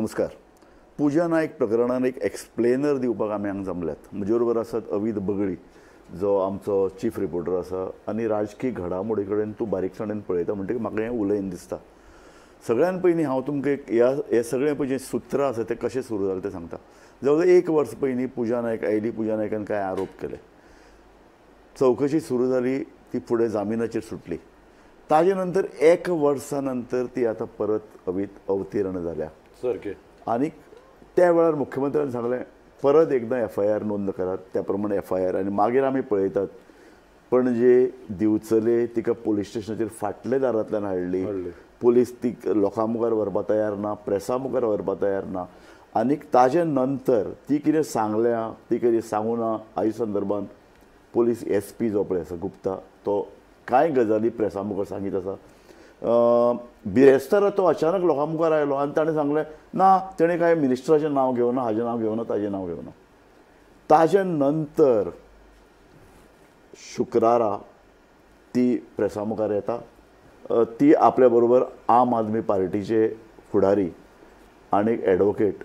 नमस्कार. पूजा नायक प्रकरणान एक एक्सप्लेनर दिवपाक आमी हांगा जमल्यात. म्हजे बरोबर आसात अवीत बगळी, जो आमचो चीफ रिपोर्टर आसा आनी राजकीय घडामोडी कडेन तूं बारीकसाणेन पळयता म्हणटकीर म्हाका हें उलयन दिसता. सगळ्यान पयलीं हांव तुमकां एक ह्या हे सगळें पळय जें सूत्र आसा तें कशें सुरू जालें तें सांगता. जवळ जवळ एक वर्स पयलीं पूजा नायक आयली, पूजा नायकान कांय आरोप केले, चवकशी सुरू जाली, ती फुडें जामिनाचेर सुटली. ताजे नंतर एक वर्सा नंतर ती आतां परत अवीत अवतीर्ण जाल्या सारकें. आनी त्या वेळार मुख्यमंत्र्यान सांगलें परत एकदां एफ I R नोंद करात, त्या प्रमाणे एफ I R आनी मागीर आमी पळयतात. पणजे दिवचले तिका पोलीस स्टेशनाचेर फाटल्या दारांतल्यान हाडली, पोलीस ती लोकां मुखार व्हरपा तयार ना, प्रेसा मुखार व्हरपा तयार ना. आनी ताजे नंतर ती कितें सांगल्या, ती कितें सांगू ना हाजे संदर्भान पोलीस एस पी जो पळय आसा गुप्ता, तो कांय गजाली प्रेसा मुखार सांगीत आसा. बिरेस्तारा तो अचानक लोकां मुखार आयलो आनी ताणें सांगलें ना तेणें कांय मिनिस्टराचें नांव घेवना, हाजें नांव घेवना, ताजें नांव घेवना. ताजे नंतर शुक्रारा ती प्रेसा मुखार येता, ती आपल्या बरोबर आम आदमी पार्टीचे फुडारी आनी एडवोकेट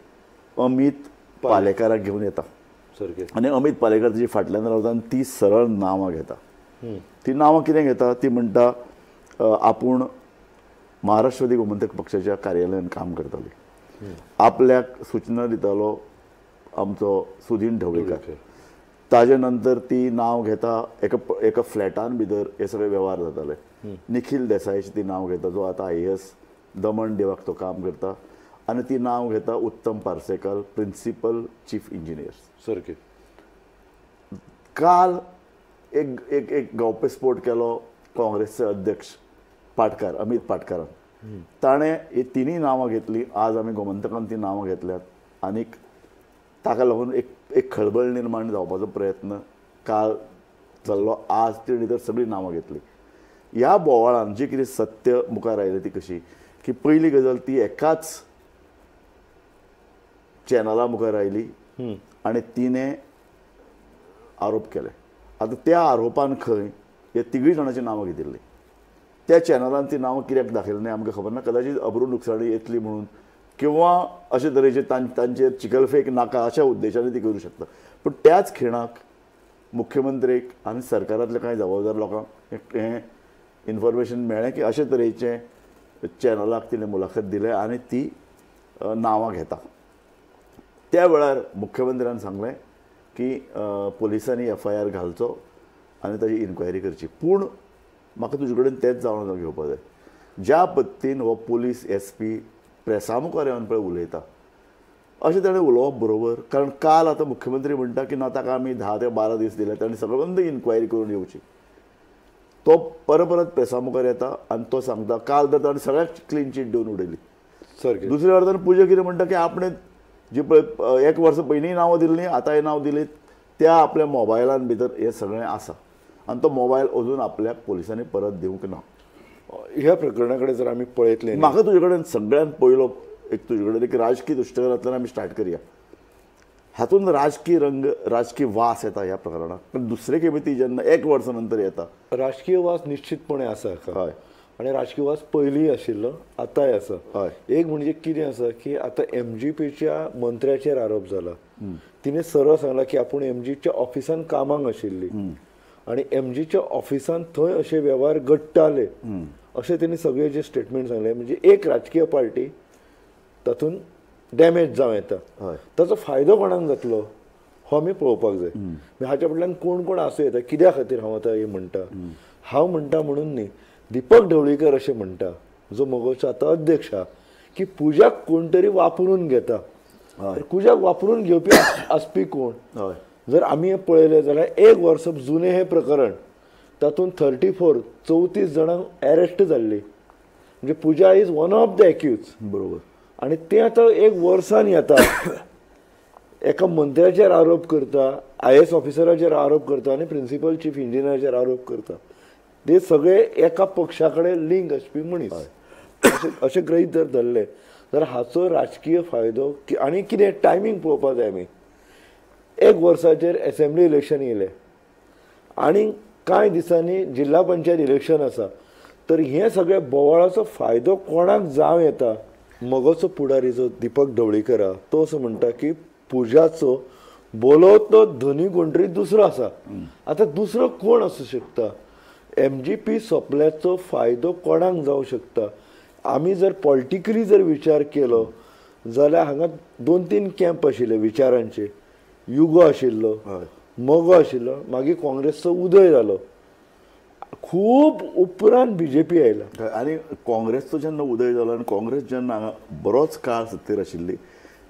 अमीत पालेकाराक घेवन येता. आनी अमीत पालेकार तिची फाटल्यान रावता आनी ती सरळ नांवां घेता. ती नांवां कितें घेता, ती म्हणटा आपूण महाराष्ट्रवादी गोमंतक पक्षाच्या कार्यालयान काम करताली, आपल्याक सूचना दितालो आमचो सुदीन ढवळीकर. ताजे नंतर ती नांव घेता एका एका फ्लॅटान भितर हे सगळे वेव्हार जाताले. निखील देसायाचें ती नांव घेता, जो आतां आयएएस दमण देवाक तो काम करता. आनी ती नांव घेता Uttam Parsekar, principal chief engineer. सारकें. काल एक एक एक गौपेस्फोट केलो काँग्रेसचे अध्यक्ष पाटकार, अमीत पाटकारान. ताणें ही तिनूय नांवां घेतली. आज आमी गोमंतकान ती नांवां घेतल्यात आनीक ताका लागून एक एक खळबळ निर्माण जावपाचो प्रयत्न काल चल्लो. आज तेणी तर सगळीं नांवां घेतली. ह्या बोवाळान जी कितें सत्य मुखार आयलें ती कशी की पयली गजाल ती एकाच चॅनला मुखार आयली आनी तिणें आरोप केले. आतां त्या आरोपान खंय हे तिगूय जाणांची नांवां घेतिल्लीं. त्या चॅनलान ती नांवां कित्याक दाखयली ना आमकां खबर ना, कदाचीत अब्रू नुकसाणी येतली म्हणून किंवा अशे तरेचे तांचेर चिकलफेक नाका अशा उद्देशाने ती करूं शकता. पूण त्याच खिणाक मुख्यमंत्रीक आनी सरकारांतल्या कांय जबाबदार लोकांक हें इन्फॉर्मेशन मेळ्ळें की अशे तरेचें चॅनलाक तिणें मुलाखत दिलें आनी ती नांवां घेता. त्या वेळार मुख्यमंत्र्यान सांगलें की पोलिसांनी एफ I R घालचो आनी ताजी इन्क्वायरी करची. पूण म्हाका तुजे कडेन तेंच जाणून घेवपाक जाय, ज्या पद्दतीन हो पोलीस एस पी प्रेसा मुखार येवन पळय उलयता अशें ताणें उलोवप बरोबर. कारण काल आतां मुख्यमंत्री म्हणटा की ना ताका आमी 10 ते 12 दीस दिले, ताणें सगळ्यांत इन्क्वायरी करून येवची. तो परत परत प्रेसा मुखार येता आनी तो सांगता काल तर ताणें सगळ्याक क्लीन चीट दिवन उडयली. सारकें. दुसऱ्या अर्थान पूजा कितें म्हणटा की आपणें जी पळय एक वर्स पयलीं नांवां दिल्लीं, आतांय नांव दिलीं, त्या आपल्या मोबायलान भितर हें सगळें आसा आनी तो मोबायल अजून आपल्याक पोलिसांनी परत दिवंक ना. ह्या प्रकरणा कडेन जर आमी पळयतलें, म्हाका तुजे कडेन सगळ्यांत पयलो एक तुजे कडेन एक राजकीय दृश्टिकोनांतल्यान आमी स्टार्ट करया. हातूंत राजकीय रंग, राजकीय वास येता ह्या प्रकरणाक. पण दुसरे खेपे ती जेन्ना एक वर्सा नंतर येता, राजकीय वास निश्चितपणे आसा. हय. आनी राजकीय वास पयलींय आशिल्लो, आतांय आसा. हय. एक म्हणजे कितें आसा की आतां एमजीपीच्या मंत्र्याचेर आरोप जाला. तिणें सरळ सांगलां की आपूण एमजीच्या ऑफिसान कामाक आशिल्ली आनी एमजीच्या ऑफिसान थंय अशे वेव्हार घडटाले अशें तेणी सगळे जे स्टेटमेंट सांगले. म्हणजे एक राजकीय पार्टी तातूंत डॅमेज जावं येता, ताचो फायदो कोणाक जातलो हो आमी पळोवपाक जाय. हाच्या फाटल्यान कोण कोण आसूं येता, कित्या खातीर हांव आतां हें म्हणटा. हांव म्हणटा म्हणून न्ही, दीपक ढवळीकर अशें म्हणटा, जो मगोचो आतां अध्यक्ष आहा, की पुजाक कोण तरी वापरून घेता. पुजाक वापरून घेवपी आसपी कोण? जर आमी हें पळयलें जाल्यार एक वर्स जुनें हें प्रकरण, तातूंत 34 34 जाणांक अरेस्ट जाल्ली. म्हणजे Pooja is one of the accused. बरोबर. आनी तें आतां एक वर्सान येता, एका मंत्र्याचेर आरोप करता, आयएएस ऑफिसराचेर आरोप करता आनी प्रिंसिपल चीफ इंजिनियराचेर आरोप करता. ते सगळे एका पक्षा कडेन लिंक आसपी मनीस अशें गृहीत जर धरलें जाल्यार हाचो राजकीय फायदो. आनी कितें टायमींग पळोवपाक जाय आमी. एक वर्साचेर एसेंब्ली इलेक्शन येयलें आनी कांय दिसांनी जिल्हा पंचायत इलेक्शन आसा, तर हे सगळे बोवाळाचो फायदो कोणाक जावं येता मगोचो पुढारी जो दीपक ढवळीकर आहा तो असो म्हणटा की पुजाचो बोलोवतो धनी कोण तरी दुसरो आसा. आतां दुसरो कोण आसूं शकता? एम जी पी सोंपल्याचो फायदो कोणाक जावं शकता? आमी जर पॉलिटिकली जर विचार केलो जाल्यार हांगा 2-3 कॅम्प आशिल्ले विचारांचे. युगो आशिल्लो, मगो आशिल्लो, मागीर काँग्रेसचो उदय जालो, खूब उपरांत बीजेपी आयला. आनी काँग्रेसचो जेन्ना उदय जालो आनी काँग्रेस जेन्ना हांगा बरोच काळ सत्तेर आशिल्ली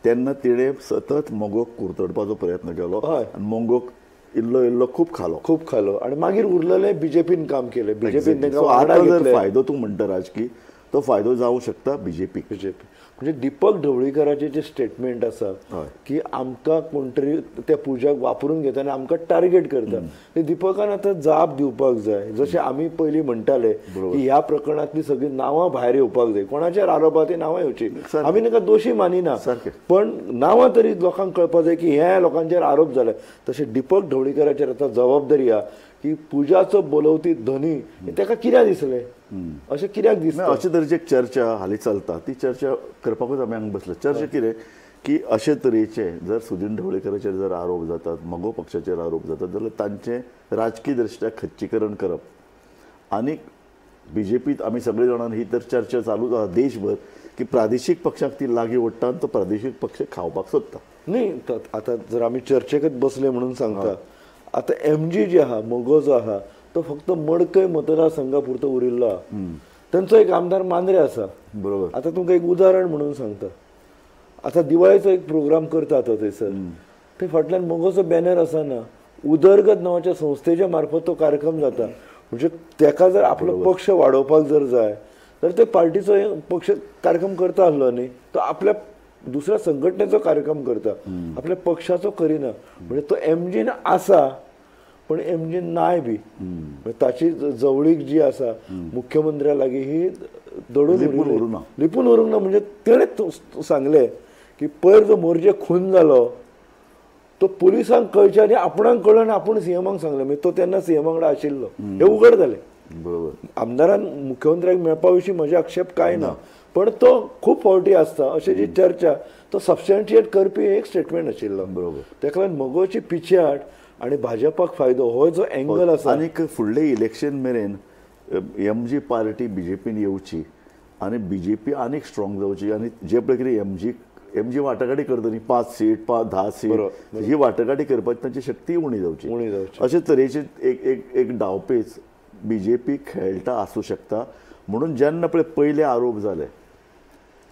तेन्ना तिणें सतत मगोक कुरतडपाचो प्रयत्न केलो आनी मगोक इल्लो इल्लो खूब खालो, खूब खालो आनी मागीर उरलेलें बीजेपीन काम केलें. बीजेपीन तांकां आतां जर फायदो तूं म्हणटा राजकी तो फायदो जावं शकता बीजेपी. बीजेपी म्हणजे दीपक ढवळीकराचें जें स्टेटमेंट आसा की आमकां कोण तरी त्या पुजाक वापरून घेता आनी आमकां टार्गेट करता, ते दीपकान आतां जाप दिवपाक जाय. जशें आमी पयलीं म्हणटाले की ह्या प्रकरणांतली सगळीं नांवां भायर येवपाक जाय, कोणाचेर आरोप आहा ती नांवां येवची, आमी तांकां दोशी मानिना पण नांवां तरी लोकांक कळपाक जाय की ह्या लोकांचेर आरोप जाले. तशें दीपक ढवळीकराचेर आतां जबाबदारी आहा की पुजाचो बोलोवती धनी ताका कित्याक दिसलें, अशें कित्याक दिसता? अशे तरेची एक चर्चा हालीं चलता, ती चर्चा करपाकूच आमी हांगा बसले. चर्चा कितें की अशे तरेचे जर सुदीन ढवळीकराचेर जर आरोप जातात, मगो पक्षाचेर आरोप जातात जाल्यार तांचें राजकी दृश्ट्या खच्चीकरण करप. आनी बीजेपीत आमी सगळे जाणां ही तर चर्चा चालूच आसा देशभर की प्रादेशीक पक्षाक ती लागीं ओडटा आनी तो प्रादेशीक पक्ष खावपाक सोदता. न्ही आतां जर आमी चर्चेकच बसले म्हणून सांगता, आतां एम जी जे आहा मगो जो आहा तो फक्त मडकय मतदारसंघा पुरतो उरिल्लो आहा. तांचो एक आमदार मांद्रे आसा, बरोबर. आतां तुमकां एक उदाहरण म्हणून सांगता, आतां दिवाळेचो एक प्रोग्राम करता तो थंयसर, थंय फाटल्यान मगोचो बॅनर आसा ना, उदरगत नांवाच्या संस्थेच्या मार्फत तो कार्यक्रम जाता. म्हणजे ताका जर आपलो पक्ष वाडोवपाक जर जाय तर ते पार्टीचो पक्ष कार्यक्रम करता आसलो न्ही, तो आपल्या दुसऱ्या संघटनेचो कार्यक्रम करता, आपल्या पक्षाचो करिना. म्हणजे तो एम जीन आसा पण एम जी नाय बी ताची जवळीक जी आसा मुख्यमंत्र्या लागीं ही दडून उरूंक ना, लिपून उरूंक ना. म्हणजे तेणें सांगलें की पयर जो मोरजे खून जालो तो पुलिसांक कळचें आनी आपणाक कळ्ळो आनी आपूण सीएमाक सांगलें. म्हणजे तो तेन्ना सीएमा वांगडा आशिल्लो, हें उघड जालें. बरोबर. आमदारान मुख्यमंत्र्याक मेळपा विशीं म्हजे आक्षेप कांय ना, पण तो खूब फावटी आसता अशी जी चर्चा तो सबस्टॅन्शिएट करपी एक स्टेटमेंट आशिल्लो. बरोबर. ताका लागून मगोची पिछेहाट आनी भाजपाक फायदो हो जो एंगल आसा. आनीक फुडले इलेक्शन मेरेन एम जी पार्टी बीजेपीन येवची आनी बीजेपी आनीक स्ट्रॉंग जावची आनी जे पळय कितें एम जी वाटाघाटी करता न्ही, 5 सीट 5-10 सीट ही वाटाघाटी करपाची तांची शक्ती उणी जावची. अशे तरेचे एक एक एक डावपेच बीजेपी खेळटा आसूं शकता. म्हणून जेन्ना पळय पयले आरोप जाले,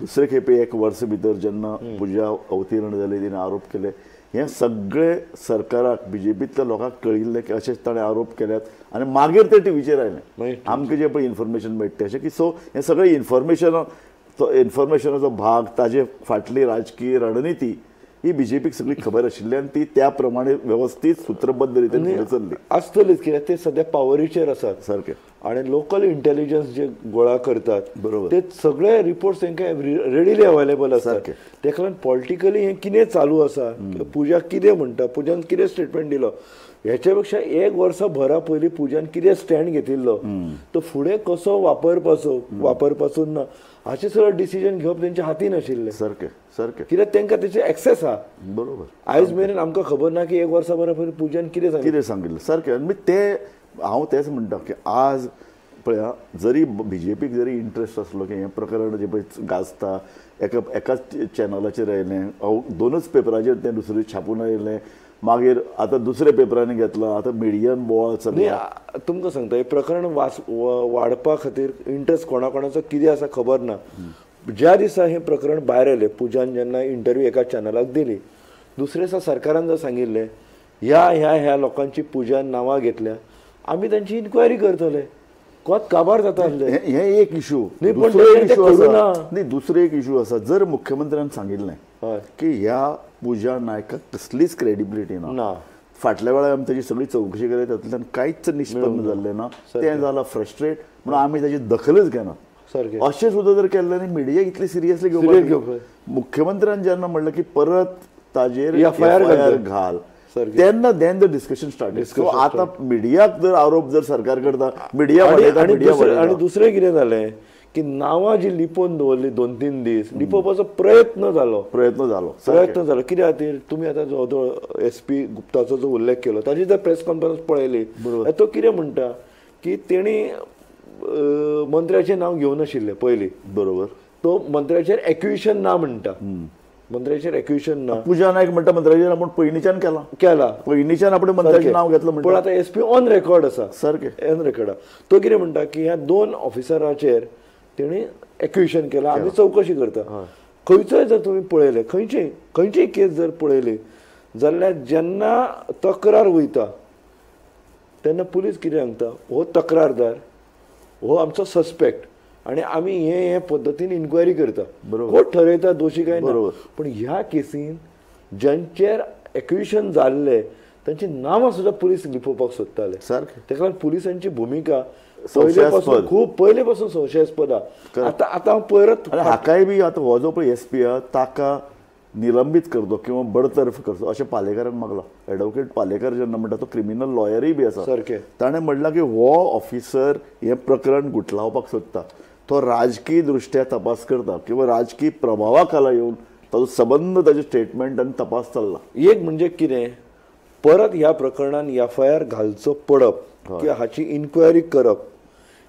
दुसरे खेपे एक वर्स भितर जेन्ना पुजा अवतीर्ण जाली तिणें आरोप केले, हें सगळें सरकाराक बीजेपींतल्या लोकांक कळिल्लें की अशेंच ताणें आरोप केल्यात आनी मागीर ते टिवीचेर आयलें आमकां जें पळय इन्फॉर्मेशन मेळटा अशें की. सो हें सगळें इन्फॉर्मेशन तो इन्फॉर्मेशनाचो भाग, ताजे फाटली राजकीय रणनिती ही बीजेपीक सगळी खबर आशिल्ली आनी ती त्या प्रमाणे वेवस्थीत सूत्रबद्ध रितीन फुडें चल्ली आसतलीच. कित्याक ते सद्या पावरीचेर आसात सारकें आनी लोकल इंटेलिजन्स जे गोळा करतात बरोबर ते सगळे रिपोर्ट्स तांकां रेडिली अवेलेबल आसात. ताका लागून पॉलिटिकली हें कितें चालू आसा, पुजा कितें म्हणटा, पुजान कितें स्टेटमेंट दिलो, हेच्या पेक्षा एक वर्सा भरा पयलीं पुजान कितें स्टँड घेतिल्लो तो फुडें कसो वापरपाचो वापरपाचो ना हाचें सगळें डिसिजन घेवप तेंच्या हातीन आशिल्लें. सारकें सारकें. कित्याक तांकां तेचे एक्सेस आहा. बरोबर. आयज मेरेन आमकां खबर ना की एक वर्सा भरा पयलीं पुजान कितें सांगिल्लें, कितें सांगिल्लें. सारकें. आनी ते हांव तेंच म्हणटा की आज पळया जरी बीजेपीक जरी इंट्रस्ट आसलो की हें प्रकरण जें पळय गाजता एका एकाच चॅनलाचेर आयलें, दोनूच पेपराचेर तें दुसरें छापून आयलें, मागीर आतां दुसऱ्या पेपरांनी घेतलां, आतां मिडियन बोवाळ चल्ला. तुमकां सांगता हें प्रकरण वाडपा खातीर इंट्रस्ट कोणा कोणाचो कितें आसा खबर ना. ज्या दिसा हें प्रकरण भायर आयलें, पुजान जेन्ना इंटरव्यू एका चॅनलाक दिली, दुसरे दिसा सरकारान जर सांगिल्लें ह्या ह्या ह्या लोकांची पुजान नांवां घेतल्या, आमी तांची इन्क्वायरी करतले, कोत काबार जाता आसलें. हें एक इशू. न्ही, दुसरो एक इशू आसा, जर मुख्यमंत्र्यान सांगिल्लें की ह्या पुजा नायकाक कसलीच क्रेडिबिलिटी ना, फाटल्या वेळार आमी ताची सगळी चवकशी केली तातूंतल्यान कांयच निष्पन्न जाल्लें ना, तें जालां फ्रस्ट्रेट म्हणून आमी ताची दखलच घेना, अशें सुद्दां जर केल्लें न्ही मिडिया इतली सिरियसली घेवपाक. मुख्यमंत्र्यान जेन्ना म्हणलें की परत ताजेर एफआयआर घाल, तेन्ना then the discussion start. So आतां मिडियाक जर आरोप जर सरकार करता, मिडिया. आनी दुसरें कितें जालें की नांवां जी लिपोवन दवरली 2-3 दीस लिपोवपाचो प्रयत्न जालो प्रयत्न जालो कित्या खातीर तुमी आतां जो एस पी गुप्ताचो जो उल्लेख केलो ताजी जर प्रेस कॉन्फरन्स पळयली तो कितें म्हणटा की तेणी मंत्र्याचें नांव घेवनाशिल्लें पयलीं बरोबर तो मंत्र्याचेर एक्विशन ना म्हणटा मंत्र्याचेर एक्विशन ना पूजा नायक म्हणटा मंत्र्याचेर आपूण पयलींच्यान केला पयलींच्यान आपण मंत्र्याचें नांव घेतलं म्हणटा. पूण आतां एस पी ऑन रेकॉर्ड आसा सारकें ऑन रेकॉर्ड तो कितें म्हणटा की ह्या 2 ऑफिसराचेर तेणी एक्विशन केलां आमी चवकशी करता. खंयचोय जर तुमी पळयलें खंयचीय केस जर पळयली जाल्यार जेन्ना तक्रार वयता तेन्ना पुलीस कितें सांगता हो तक्रारदार हो आमचो सस्पेक्ट आनी आमी हे हे पद्दतीन इन्क्वायरी करता कोर्ट ठरयता दोशी काय ना. पूण ह्या केसीन ज्यांचेर एक्विशन जाल्ले तांची नांवां सुद्दां पुलीस लिपोवपाक सोदताले सारकें. ताका लागून पुलिसांची भुमिका पयले खूब पयले पासून संशयास्पद आसा. आतां आतां हांव परत हाकाय बी आतां हो जो पळय एस पी आसा ताका निलंबीत करचो किंवा बडतर्फ करचो अशें पालेकारान मागलां. एडवोकेट पालेकार जेन्ना म्हणटा तो क्रिमिनल लॉयरूय बी आसा सारकें. ताणें म्हणलां की हो ऑफिसर हें प्रकरण गुटलावपाक सोदता तो राजकीय दृश्ट्या तपास करता किंवा राजकीय प्रभावा खाला येवन ताजो सबंद ताजे स्टेटमेंट आनी तपास चल्ला. एक म्हणजे कितें परत ह्या प्रकरणान एफ I R घालचो पडप किंवा हाची इन्क्वायरी करप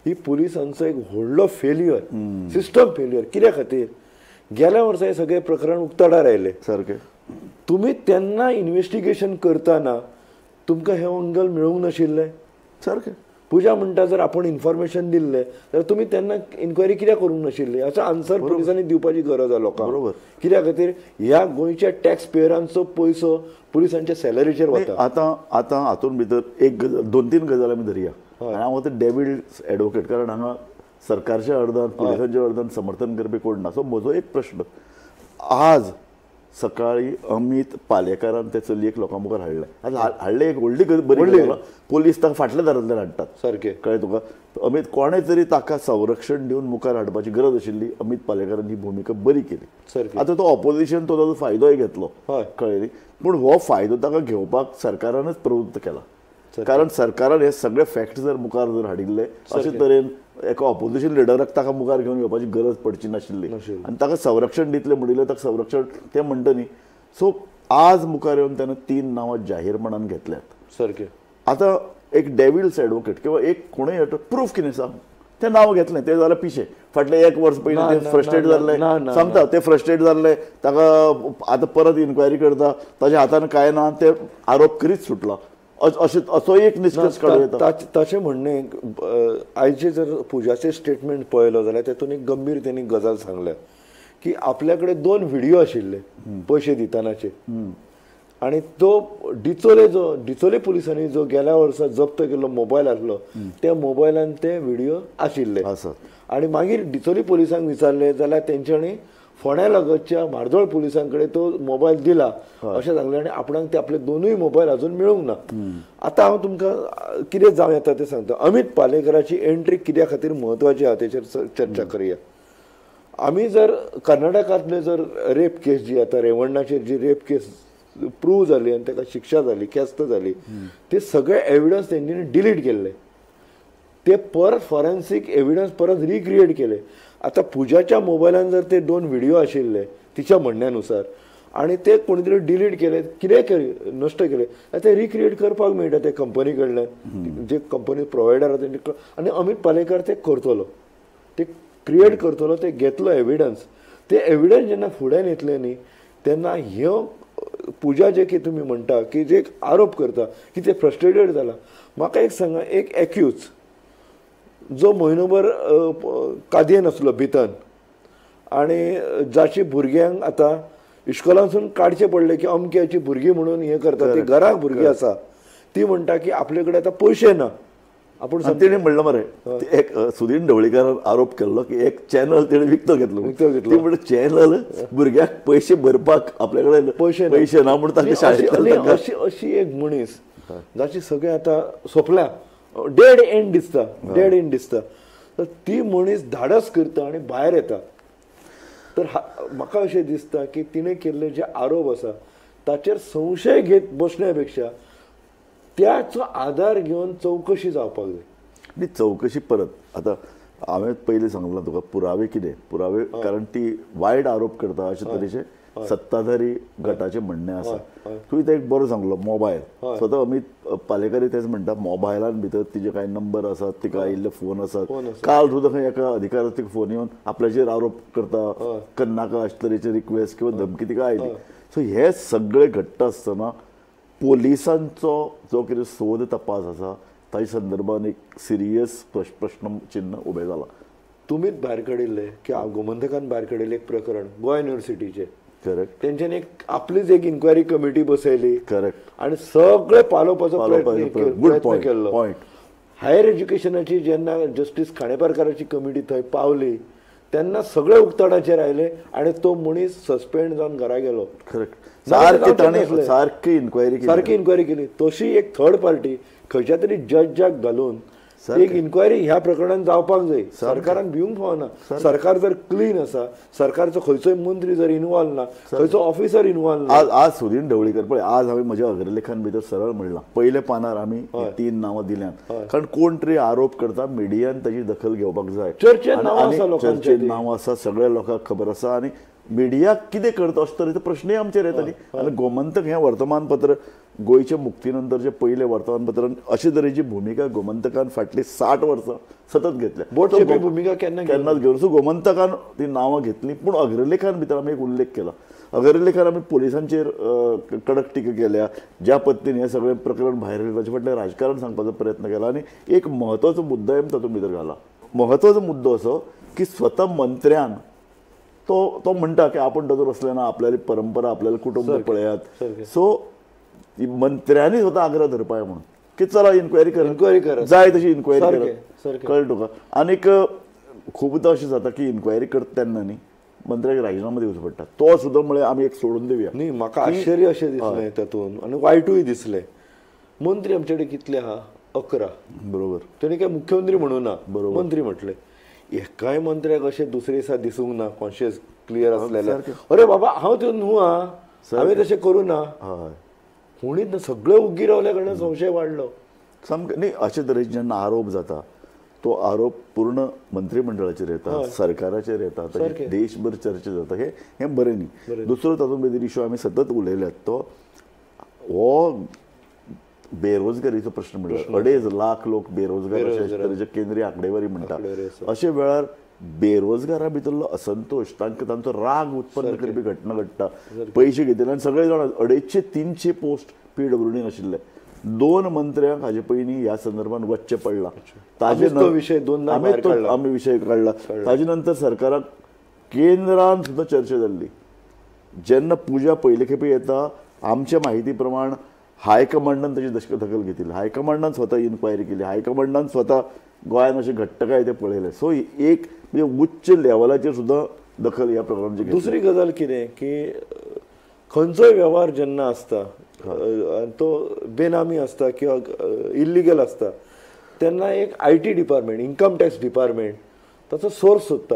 ही पुलिसांचो एक व्हडलो फेल्युअर सिस्टम फेल्युअर. कित्या खातीर गेल्या वर्सा हें सगळें प्रकरण उक्ताडार आयलें सारकें. तुमी तेन्ना इन्वेस्टिगेशन करतना तुमकां हें अंगल मेळूंक नाशिल्लें सारकें. पूजा म्हणटा जर आपूण इन्फॉर्मेशन दिल्लें जाल्यार तुमी तेन्ना इन्क्वायरी कित्याक करूंक नाशिल्ली असो आन्सर पुलिसांनी दिवपाची गरज आसा लोकांक. बरोबर. कित्या खातीर ह्या गोंयच्या टॅक्स पेयरांचो पयसो पुलिसांच्या सॅलरीचेर वता. आतां आतां हातूंत भितर एक गजाल 2-3 गजाल आमी धरया आनी हांव आतां डेविल्स एडवोकेट कारण हांगा सरकारच्या अर्दान पुलिसांच्या अर्दान समर्थन करपी कोण ना. सो म्हजो एक प्रश्न आज सकाळी अमित पालेकारान ते चलयेक लोकां मुखार हाडलें. आज हाडलें एक व्हडली बरी गजाल. पोलीस ताका फाटल्या दारांतल्यान हाडटात सारकें कळ्ळें तुका. अमित कोणें तरी ताका संरक्षण दिवन मुखार हाडपाची गरज आशिल्ली. अमित पालेकारान ही भुमिका बरी केली. आतां तो ऑपोजिशन तो ताजो फायदोय घेतलो कळ्ळें न्ही. पूण हो फायदो ताका घेवपाक सरकारानच प्रवृत्त केला कारण सरकारान हे सगळे फॅक्ट जर मुखार जर हाडिल्ले अशे तरेन एका ऑपोजिशन लिडराक ताका मुखार घेवन येवपाची गरज पडची नाशिल्ली आनी ताका संरक्षण दितले म्हणिल्लें ताका संरक्षण ते म्हणटा न्ही. सो आज मुखार येवन ताणें 3 नांवां जाहीरपणान घेतल्यात सारकें. आतां एक डेविल्स एडवोकेट किंवा एक कोणूय प्रूफ कितें सांग तें नांव घेतलें तें जाल्यार पिशें. फाटलें 1 वर्स पयलीं ते फ्रस्ट्रेट जाल्ले सांगता ते फ्रस्ट्रेट जाल्ले ताका आतां परत इन्क्वायरी करता ताच्या हातान कांय ना ते आरोप करीत सुटला अशें असो एक निश्कर्श काडूं येता. ताचें म्हणणें आयचे जर पुजाचें स्टेटमेंट पळयलो जाल्यार तेतून एक गंभीर तेणी गजाल सांगल्या की आपल्या कडेन 2 व्हिडियो आशिल्ले पयशे दितानाचे आनी तो डिचोले जो डिचोले पुलिसांनी जो गेल्या वर्सा जप्त केल्लो मोबायल आसलो त्या मोबायलान ते व्हिडियो आशिल्ले आनी मागीर डिचोली पुलिसांक विचारलें जाल्यार तेंच्यांनी फोंड्या लागतच्या म्हार्दोळ पुलिसां कडेन तो मोबायल दिला अशें सांगलें आनी आपणाक ते आपले 2 मोबायल अजून मेळूंक ना. आतां हांव तुमकां कितें जावं येता तें सांगता. अमित पालेकराची एंट्री कित्या खातीर म्हत्वाची आसा तेचेर चर्चा करया. आमी जर कर्नाटकांतले जर रेप केस जी आतां रेवण्णाचेर जी रेप केस प्रूव जाली आनी ताका शिक्षा जाली ख्यास्त जाली ते सगळे एविडन्स तेंच्यांनी डिलीट केल्ले ते परत फॉरेन्सीक एविडन्स परत रिक्रिएट केले. आतां पुजाच्या मोबायलान जर ते 2 व्हिडियो आशिल्ले तिच्या म्हणण्यानुसार आनी ते कोणी तरी डिलीट केले कितें केले नश्ट केले ते रिक्रिएट करपाक मेळटा ते कंपनी कडल्यान जे कंपनी प्रोवायडर आसा तेंचे आनी अमित पालेकर ते करतलो ते क्रिएट करतलो ते घेतलो एविडन्स ते एविडन्स जेन्ना फुड्यान येतले न्ही तेन्ना ह्यो पुजा जे की तुमी म्हणटा की जे आरोप करता की ते फ्रस्ट्रेटेड जाला. म्हाका एक सांगा एक एक्यूज जो म्हयनोभर कादयेन आसलो भितर आनी जाची भुरग्यांक आतां इश्कोलांसून काडचें पडलें की अमक्याची भुरगीं म्हणून हें करता ती घराक भुरगीं आसा ती म्हणटा की आपले कडेन आतां पयशे ना. आपूण तेणें म्हणलां मरे एक सुदीन ढवळीकारान आरोप केल्लो की एक चॅनल तेणें विकतो घेतलो ती म्हणटा चॅनल भुरग्याक पयशे भरपाक आपल्या कडेन पयशे ना म्हूण ताका शाळेंत अशी अशी एक मनीस जाची सगळें आतां सोंपल्या डेड एंड दिसता डेड एंड दिसता तर ती मनीस धाडस करता आनी भायर येता. तर म्हाका अशें दिसता की तिणें केल्ले जे आरोप आसा ताचेर संशय घेत बसण्या पेक्षा त्याचो आधार घेवन चवकशी जावपाक जाय. आनी चवकशी परत आतां हांवें पयलीं सांगलां तुका पुरावे कितें पुरावे, कारण ती वायट आरोप करता अशे तरेचे सत्ताधारी गटाचें म्हणणें आसा. तुवें ते एक बरो सांगलो मोबायल, स्वता अमित पालेकारी तेच म्हणटा मोबायलान भितर तिजे कांय नंबर आसात, तिका आयिल्ले फोन आसात. काल सुद्दां खंय एका अधिकाराक तिका फोन येवन आपल्याचेर आरोप करता करनाका अशे तरेचे रिक्वेस्ट किंवा धमकी तिका आयली. सो हे सगळे घडटा आसतना पोलिसांचो जो कितें सोद तपास आसा ताच्या संदर्भान एक सिरियस प्रश्न चिन्ह उबें जालां. तुमीच भायर काडिल्ले की गोमंतकान भायर काडिल्लें एक प्रकरण गोवा युनिवर्सिटीचें. करेक्ट. तेंच्यानी एक आपलीच एक इन्क्वायरी कमिटी बसयली. करेक्ट. आनी सगळे पालोवपाचो प्रयत्न केल्लो. हायर एज्युकेशनाची जेन्ना जस्टीस खांडेपारकाराची कमिटी थंय पावली तेन्ना सगळे उक्ताडाचेर आयले आनी तो मनीस सस्पेंड जावन घरा गेलो. करेक्ट. सारकी सारकी इन्क्वायरी, सारकी इन्क्वायरी केली. तशी एक थर्ड पार्टी खंयच्या तरी जजाक घालून एक इन्क्वायरी ह्या प्रकरणान जावपाक जाय. सरकारान भिवंक फावना. सरकार जर क्लीन आसा, सरकारचो खंयचोय मंत्री जर इनवॉल्व ना, खंयचो ऑफिसर इनवॉल्व ना. आज आज सुदीन ढवळीकर पळय, आज हांवें म्हज्या अग्रलेखान भितर सरळ म्हणलां, पयल्या पानार आमी 3 नांवां दिल्यांत, कारण कोण तरी आरोप करता, मिडियान ताची दखल घेवपाक जाय. चर्चेन नांव आसा, लोकांचें चर्चेन नांव आसा, सगळ्या लोकांक खबर आसा. आनी मिडिया कितें करता अशे तरेचो प्रश्नय आमचेर येता न्ही. आनी गोमंतक हें वर्तमानपत्र गोंयच्या मुक्ती नंतरचें पयलें वर्तमानपत्र, अशे तरेची भुमिका गोमंतकान फाटलीं 60 वर्सां सतत घेतल्या. बोटचेपी भुमिका केन्ना केन्नाच घेवन. सो गोमंतकान ती नांवां घेतली, पूण अग्रलेखान भितर आमी एक उल्लेख केला. अग्रलेखान आमी पोलिसांचेर कडक टिका केल्या, ज्या पद्दतीन हें सगळें प्रकरण भायर येयलें ताचे फाटल्यान राजकारण सांगपाचो प्रयत्न केला. आनी एक म्हत्वाचो मुद्दोय आमी तातूंत भितर घाला. म्हत्वाचो मुद्दो असो की स्वता मंत्र्यान तो तो म्हणटा की आपूण तातूंत असलें ना, आपल्याली परंपरा आपल्याला कुटुंब पळयात. सो मंत्र्यांनी स्वता आग्रह धरपाय म्हणून की चला इन्क्वायरी कर, इन्क्वायरी कर, जाय तशी इन्क्वायरी कर. कळ्ळें तुका. आनीक खुबदां अशें जाता की इन्क्वायरी करता तेन्ना न्ही मंत्र्याक राजिनामो दिवचो पडटा, तो सुद्दां म्हळ्यार आमी एक सोडून दिवया न्ही. म्हाका आश्चर्य अशें दिसलें तातूंत आनी वायटूय दिसलें. मंत्री आमचे कडेन कितले आहा? 11. बरोबर. तेणी काय मुख्यमंत्री म्हणूं ना, मंत्री म्हटलें. एकाय मंत्र्याक अशें दुसरे दिसा दिसूंक ना कॉन्शियस क्लियर आसलेलें, अरे बाबा हांव त्यो न्हू आं, हांवें तशें करूं ना. कोणीच ना, सगळे उग्गी रावल्या कारणान संशय वाडलो सामकें. न्ही, अशे तरेचे जेन्ना आरोप जाता तो आरोप पूर्ण मंत्रिमंडळाचेर येता, सरकाराचेर येता, देशभर चर्चा जाता. हे हें बरें न्ही. दुसरो तातूंत भितर इशू आमी सतत उलयल्यात तो हो बेरोजगारीचो प्रश्न. म्हणल्यार 2.5 लाख लोक बेरोजगार अशे तरेचे केंद्रीय आंकडेवारी म्हणटा. अशे वेळार बेरोजगारा भितरलो असंतोष, तांकां तांचो राग उत्पन्न करपी घटना घडटा. पयशे घेतिल्ले आनी सगळे जाण 250-300 पोस्ट PWD आशिल्ले. 2 मंत्र्यांक हाजे पयलीं ह्या संदर्भात वचचें पडलां. ताजे आमी विशय काडला. ताजे नंतर सरकाराक केंद्रान सुद्दां चर्चा जाल्ली. जेन्ना पुजा पयले खेपे येता आमच्या माहिती प्रमाण हायकमांडान ताची दखल घेतली, हायकमांडान स्वता इन्क्वायरी केली, हायकमांडान स्वता गोंयान अशें घडटा काय तें पळयलें. सो एक म्हणजे उच्च लेवलाचेर सुद्दां दखल ह्या प्रकरणाची. दुसरी गजाल कितें की खंयचोय वेव्हार जेन्ना आसता तो बेनामी आसता किंवा इल्लिगल आसता तेन्ना एक IT department, income tax department ताचो सोर्स सोदता.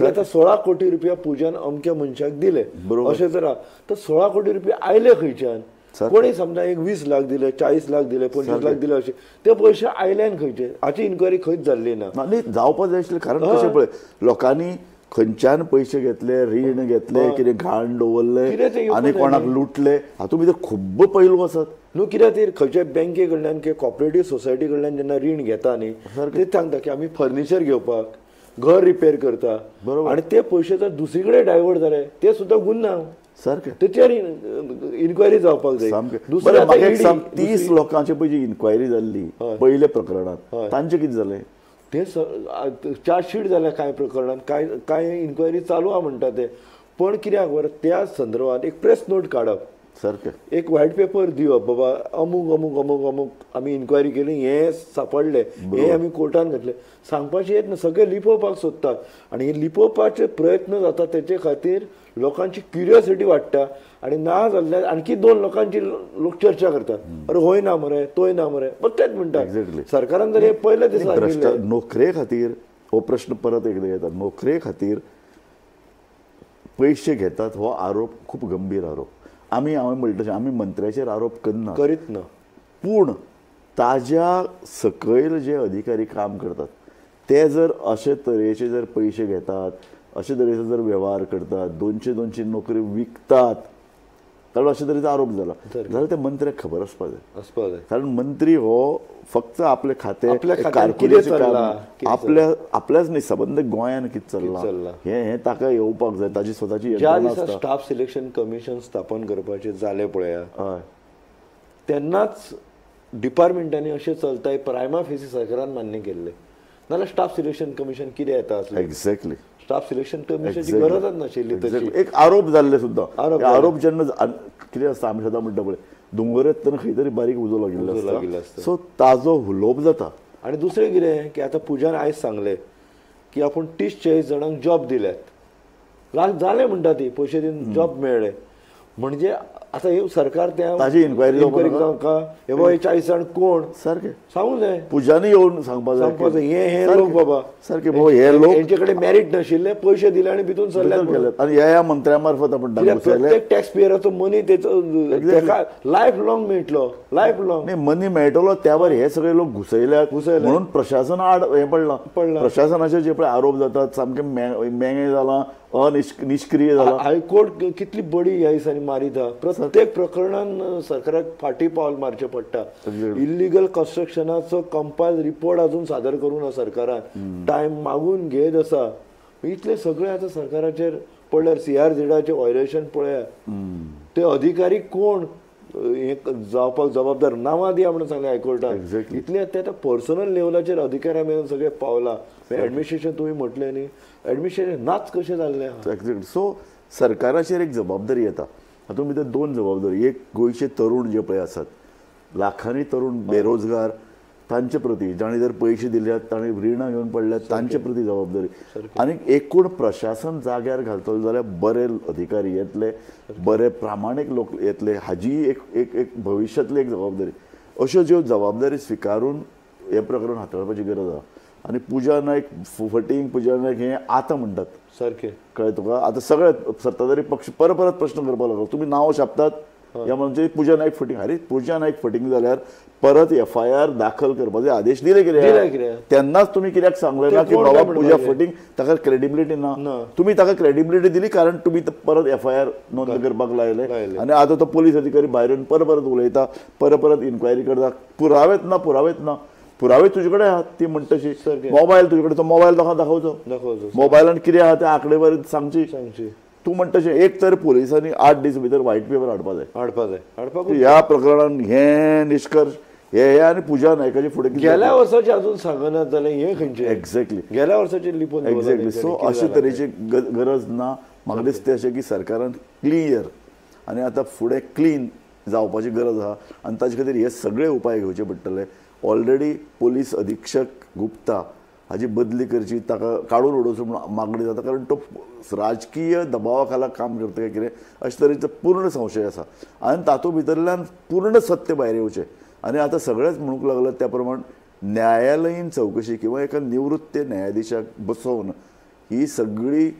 आतां 16 कोटी रुपया पुजान अमक्या मनशाक दिले अशें जर आहा तर 16 कोटी रुपया आयले खंयच्यान? कोणी समजा एक 20 लाख दिले, 40 लाख दिले, 25 लाख दिले, अशे ते पयशे आयल्यान खंयचे? हाची इन्क्वायरी खंयच जाल्ली ना. न्ही, जावपाक जाय आशिल्लें. कारण कशें पळय, लोकांनी खंयच्यान पयशे घेतले, रीण घेतले, कितें घाण दवरले आनी कोणाक लुटले, हातूंत भितर खूब्ब पैलू आसात न्हू. कित्याक ते खंयच्या बँके कडल्यान किंवा कॉपरेटीव सोसायटी कडल्यान जेन्ना रीण घेता न्ही ते सांगता की आमी फर्निचर घेवपाक, घर रिपेर करता, आनी ते पयशे जर दुसरी कडेन डायवर्ट जाले ते सुद्दां गुन्यांव. सारकें, तेचेर इन्क्वायरी जावपाक जाय. दुसरें 30 लोकांचे पळय इन्क्वायरी जाल्ली पयल्या प्रकरणांत, तांचें कितें जालें? ते चार्जशीट जाल्या कांय प्रकरणांत, कांय कांय इन्क्वायरी चालू आहा म्हणटा ते. पण कित्याक बरें त्या संदर्भात एक प्रेस नोट काडप, सारकें एक व्हायट पेपर दिवप, बाबा अमूक अमूक अमूक अमूक आमी इन्क्वायरी केली, हें सापडलें, हें आमी कोर्टान घातलें, सांगपाचें येत ना. सगळें लिपोवपाक सोदतात आनी हे लिपोवपाचे प्रयत्न जाता तेचे खातीर लोकांची क्युरियोसिटी वाडटा आनी ना जाल्यार आणखी 2 लोकांची लोक चर्चा करतात, अरे होय ना मरे, तोय ना मरे, बट तेच म्हणटा. सरकारान जर हे पयले दिसा नोकरे खातीर हो प्रश्न परत एकदां येता. नोकरे खातीर पयशे घेतात हो आरोप खूब गंभीर आरोप. आमी हांवें म्हणटा तशें आमी मंत्र्याचेर आरोप करना, करीत ना, पूण ताज्या सकयल जे अधिकारी काम करतात ते जर अशे तरेचे जर पयशे घेतात, अशे तरेचो जर वेव्हार करतात, 200-200 नोकरी विकतात, कारण अशे तरेचो आरोप जाला जाल्यार त्या मंत्र्याक खबर आसपा जाय. कारण मंत्री हो फक्त आपले खाते कारकुनीचें काम आपल्या आपल्याच न्ही, सबंद गोंयान कितें चल्लां हें ताका येवपाक जाय. ताजी स्वताची ज्या दिसा स्टाफ सिलेक्शन कमिशन स्थापन करपाचें जालें पळया, तेन्नाच डिपार्टमेंटांनी अशें चलता प्रायमा फेसी सरकारान मान्य केल्लें, नाजाल्यार स्टाफ सिलेक्शन कमिशन कितें येता आसलें. एक्झॅक्टली, स्टाफ सिलेक्शन कमिशनची गरजच नाशिल्ली. तशी एक आरोप जाल्ले सुद्दां, आरोप जेन्ना कितें आसता आमी सदां म्हणटा पळय, दोंगरेत तेन्ना खंय तरी बारीक उजो लागिल्लो आसता, सो ताजो हुलोप जाता. आनी दुसरें कितें की आतां पुजान आयज सांगलें की आपूण 30-40 जाणांक जॉब दिल्यात, जालें म्हणटा ती पयशे दिवन जॉब मेळ्ळे, म्हणजे आतां हे सरकार त्या ताजी इन्क्वायरी जावंका हे बाबा 40 जाण कोण सारकें सांगू जाय, पुजानी येवन सांगपा जाय हे हे लोक बाबा सारके बाबा हे लोक हेंचे कडेन मेरीट नाशिल्ले, पयशे दिले आनी भितून सरले. आनी ह्या ह्या मंत्र्या मार्फत आपण प्रत्येक टॅक्स पेयराचो मनी तेचो लायफ लॉंग मेळटलो, लायफ लॉंग न्ही मनी मेळटलो. त्यावर हे सगळे लोक घुसयल्यात म्हणून प्रशासन आड हें पडलां. प्रशासनाचेर जे पळय आरोप जातात सामके मेंगे जालां, अनिष्क्रिय जाला. हायकोर्ट कितली बडी ह्या दिसांनी मारिता, प्रत्येक प्रकरणान सरकाराक फाटी पावल मारचें पडटा. इल्लिगल कन्स्ट्रक्शनाचो कंपायल रिपोर्ट अजून सादर करूं ना सरकारान, टायम मागून घेत आसा. इतले सगळे आतां सरकाराचेर पडल्यार सीआरझेडाचें व्हायलेशन पळया, ते अधिकारी कोण हे जावपाक जबाबदार नांवां दिया म्हणून सांगलें हायकोर्टान. इतलें ते आतां पर्सनल लेवलाचेर अधिकाऱ्या मेरेन सगळें पावलां. एडमिनिस्ट्रेशन तुमी म्हटलें न्ही, एडमिनिस्ट्रेशन नाच कशें जाल्लें. एक्झॅक्टली, सो सरकाराचेर एक जबाबदारी येता. हातूंत भितर 2 जबाबदारी, एक गोंयचे तरुण जे पळय आसात, लाखांनी तरुण बेरोजगार, तांचे प्रती जांणी जर पयशे दिल्यात, तांणी रिणां घेवन पडल्यात, तांचे प्रती जबाबदारी. आनी एकूण प्रशासन जाग्यार घालतलो जाल्यार बरे अधिकारी येतले, बरे प्रामाणीक लोक येतले, हाजी एक एक एक भविश्यांतली एक जबाबदारी. अश्यो ज्यो जबाबदारी स्विकारून हें प्रकरण हाताळपाची गरज आसा. आनी पुजा नायक फटींग, पुजा नायक हें आतां म्हणटात सारकें, कळ्ळें तुका. आतां सगळे सत्ताधारी पक्ष परत परत प्रश्न करपाक लागलो, तुमी नांव छापतात ह्या म्हणजे पुजा नायक फटींग. अरे पुजा नायक फटींग जाल्यार परत एफआयआर दाखल करपाचे आदेश दिले कित्याक, तेन्नाच तुमी कित्याक सांगलें ना की बाबा पुजा फटींग, ताका क्रेडिबिलिटी ना. तुमी ताका क्रेडिबिलिटी दिली कारण तुमी परत एफआयआर नोंद करपाक लायले. आनी आतां तो पोलीस अधिकारी भायर येवन परत परत उलयता, परत परत इन्क्वायरी करता, पुरावेच ना, पुरावेच ना. पुरावे तुजे कडेन आहात ती म्हणटा तशी, मोबायल तुजे कडेन, तो मोबायल लोकांक दाखोवचो, मोबायलान कितें आहा तें आंकडेवारी सांगची. तूं म्हणटा तशें एक तर पोलिसांनी 8 दीस भितर व्हायट पेपर हाडपा जाय, हाडपा जाय, हाडपाक ह्या प्रकरणान हें निश्कर्श हे आनी पुजा नायकाचे फुडें गेल्या वर्साचे अजून सांगनात जाल्यार हें खंयचें. एक्झॅक्टली, गेल्या वर्साचे लिपोवन. एक्झॅक्टली, सो अशे तरेची गरज ना. म्हाका दिसता अशें की सरकारान क्लियर आनी आतां फुडें क्लीन जावपाची गरज आहा आनी ताजे खातीर हे सगळे उपाय घेवचे पडटले. ऑलरेडी पोलीस अधीक्षक गुप्ता हाजी बदली करची, ताका काडून उडोवचो म्हणून मागणी जाता, कारण तो राजकीय दबावा खाला काम करता काय कितें अशे तरेचो पूर्ण संशय आसा आनी तातूंत भितरल्यान पूर्ण सत्य भायर येवचें. आनी आतां सगळेच म्हणूंक लागल्यात त्या प्रमाण न्यायालयीन चवकशी किंवा एका निवृत्त न्यायाधिशाक बसोवन ही सगळी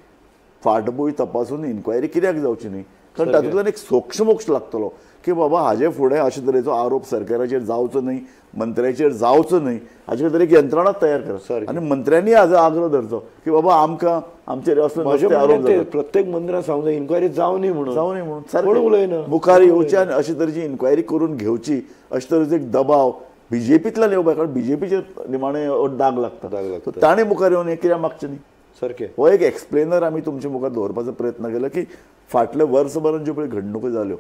फाटभूंय तपासून इन्क्वायरी कित्याक जावची न्ही, कारण तातूंतल्यान एक सोक्षमोक्ष लागतलो की बाबा हाजे फुडें अशे तरेचो आरोप सरकाराचेर जावचो न्ही, मंत्र्याचेर जावचो न्ही, हाजे खातीर एक यंत्रणाच तयार करा. आनी मंत्र्यांनी हाजो आग्रो धरचो की बाबा आमकां आमचेर असले आरोप जातात, प्रत्येक मंत्र्यान सांगूंक जाय इन्क्वायरी जावं न्ही म्हणून, जावं न्ही म्हणून सारकें मुखार येवचें आनी अशे तरेची इन्क्वायरी करून घेवची. अशे तरेचो एक दबाव बीजेपींतल्यान येवपाक, कारण बीजेपीचेर निमाणें दाग लागता, ताणें मुखार येवन हें कित्याक मागचें न्ही सारकें. हो एक एक्सप्लेनर आमी तुमचे मुखार दवरपाचो प्रयत्न केला की फाटल्या वर्सभरान ज्यो पळय घडणुको जाल्यो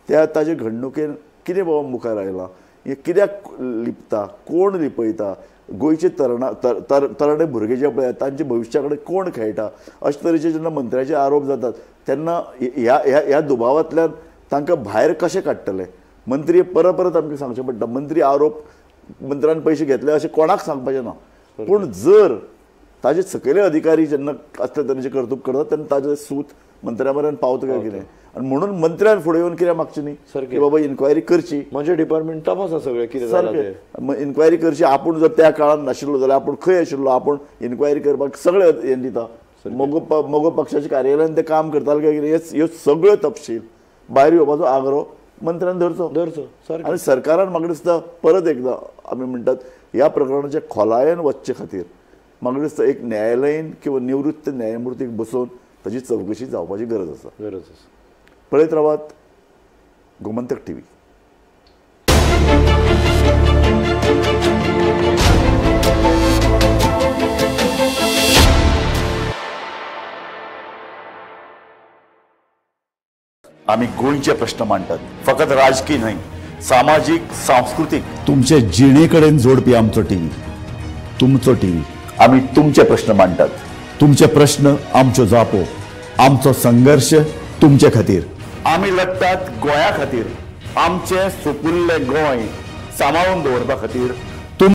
त्या ताजे घडणुकेन कितें बाबा मुखार आयलां, हें कित्याक लिपता, कोण लिपयता, गोंयचे तरणे भुरगे जे पळय तांच्या भविश्या कडेन कोण खेळटा, अशे तरेचे जेन्ना मंत्र्याचे आरोप जातात तेन्ना ह्या ह्या दुबावांतल्यान तांकां भायर कशें काडटले. मंत्री परत परत आमकां सांगचें पडटा, मंत्री आरोप मंत्र्यान पयशे घेतले अशें कोणाक सांगपाचें ना, पूण जर ताजे सकयले अधिकारी जेन्ना असले तरेचें कर्तुब करतात तेन्ना ताजें सूत मंत्र्या मेरेन पावता काय कितें, आनी म्हणून मंत्र्यान फुडें येवन कित्याक मागचें न्ही की बाबा इन्क्वायरी करची, म्हजें डिपार्टमेंट तपासा सगळें कितें जालां तें, इन्क्वायरी करची. आपूण जर त्या काळान नाशिल्लो जाल्यार आपूण खंय आशिल्लो, आपूण इन्क्वायरी करपाक सगळें हें दिता. मगो मगो पक्षाच्या कार्यालयान ते काम करताले काय कितें, ह्यो सगळ्यो तपशील भायर येवपाचो आग्रो मंत्र्यान धरचो धरचो सारकें. आनी सरकारान म्हाका दिसता परत एकदां आमी म्हणटात ह्या प्रकरणाच्या खोलायेन वचचे खातीर म्हाका दिसता एक न्यायालयीन किंवा निवृत्त न्यायमुर्तीक बसोवन ताची चवकशी जावपाची गरज आसा. गरज आसा. पळयत रावात गोमंतक टीव्ही. आमी गोंयचे प्रश्न मांडटात, फकत राजकीय न्हय, सामाजीक, सांस्कृतीक, तुमचे जिणे कडेन जोडपी आमचो टीव्ही, तुमचो टीव्ही. आमी तुमचे प्रश्न मांडटात, तुमचे प्रश्न आमच्यो जापो, आमचो संघर्श तुमचे खातीर. आमी लडटात गोंया खातीर, आमचें सुपुल्लें गोंय सांबाळून दवरपा खातीर